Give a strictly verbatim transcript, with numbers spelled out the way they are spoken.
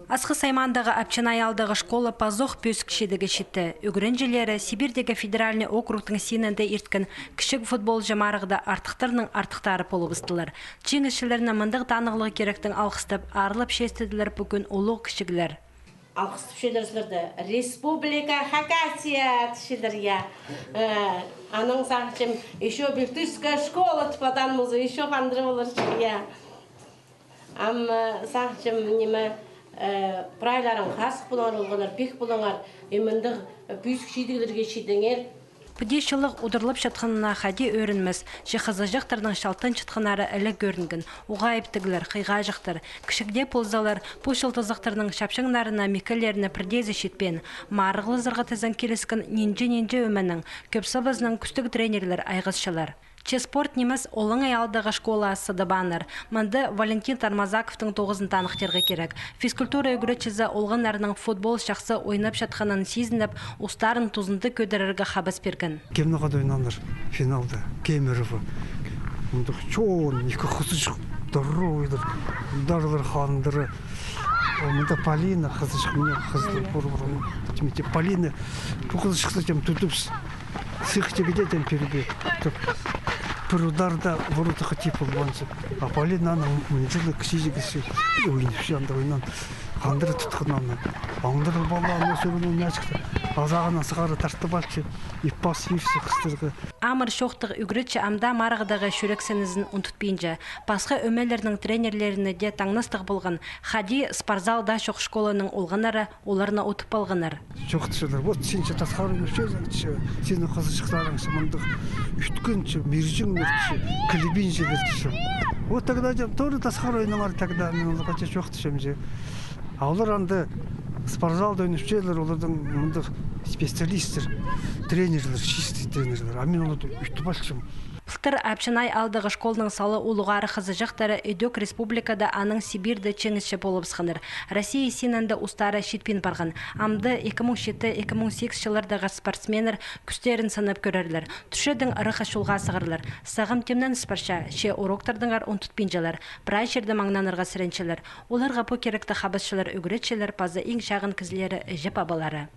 Асхыс аймаандағы Апчанай аалдағы школа пазох пӧзік чидіге читті. Ӱгренҷілері Сибирьдегі федеральный округтың синінде ирткен кічіг футболҷы марығда артыхтарның артыхтары полыбыстылар. Чиңісчілерні мындағ танығлығ киректең алғыстап, аарлап честеділер пӱкӱн улуғ-кічіглер. Алғыстапчалар сірерні, Республика Хакасия, тіпчелер, я. Э, анаң сағынчам, ещё Белтырская школа тіп адаан полза, ещё хандыра полар чох, я. Ам, э, сағынчам, ниме, э, прайларың хазых полыңар, олғаннар пик полыңар, и мындағ, э, пӧзік чидіглерге читіңер. Піди чылығ удурлапчатханына хайди ӧрінмес, че хызыҷахтарның чалтанчатханнары іле кӧрінген, уғаа иптіглер, хыйғаҷахтар. Кічіг дее ползалар, пу чылтызахтарның чапчаңнарына миккелеріне пірдеезі читпеен. Марығлазарға тізең киліскен нинҷе-нинҷе ӧменең, кӧп сабазынаң кӱстіг тренерлер айғасчалар. Че спорт нимес, олаңай аалдағы школа сыдыбааннар. Мында Валентин Тармазаковтың тоғызын таныхтирға кирек. Физкультура ӱгретчізі олғаннарның футбол чахсы ойнапчатханын сизініп, устарын тузында кӧдірерге хабас пирген. Кемнең хада ойнааннар финалда? Кемерово. Мындағ чоон, ікі хызыҷах, здоровыйлар, ударлар хандыра. О, мында Полина, хызыҷах, мына хызыллар, пур-пур, Полина, пу хызыҷахты тем тудыбыс. Сых тигде тем пирбе. Тіп, пір ударда воротаға тип полбаанза. А Полина аның мынҷылы кічіҷек кізі. Ойнапча анда ойнаан. Хандыра тутхан аны. Андыра пала, аны сӧрінең мячикті азағынаң сығара тартып алча. И пас пирче хыстарға. Амыр чоохтығ ӱгретчі ам даа марығдағы чӱрексінізін ундутпинча. Пасха ӧмелернің тренерлеріне дее таңнастығ полған. Хайди спортзал даа чох школаның олғаннары оларны утып алғаннар. Чоохтапчалар, вот син че тасхар ойнапчазың че, синің хызыҷахтарың че мындағ ӧткін че, мирҷеңнер че, килбинчелер че. Вот тогда тем тоже тасхар ойнаңар тогда, мин оларға че чоохтапчам че. А олар анда спортзалда ойнапчалар, оларның мындағ специалисттер, тренерлер, чистый тренерлер. А мин оларды утып алчам. Пылтыр Апчанай аалдағы школаның сала улуғ ары хызыҷахтары идӧк республикада, анаң Сибирьде чиңісчі полыбысханнар. Россия синінде устары читпин парған. Амды ікі муң читі, ікі муң сигіс чыллардағы спортсменнер кӱстерін сынап кӧрерлер. Тӱрчедең ырахха чолға сығарлар. Сағам тимненіс парча, че уроктардаңар ундутпинчалар. Прай чирде маңнанарға сіренчелер. Оларға пу киректі хабасчылар, ӱгретчілер паза иң чағын кізілері, іҷе-пабалары.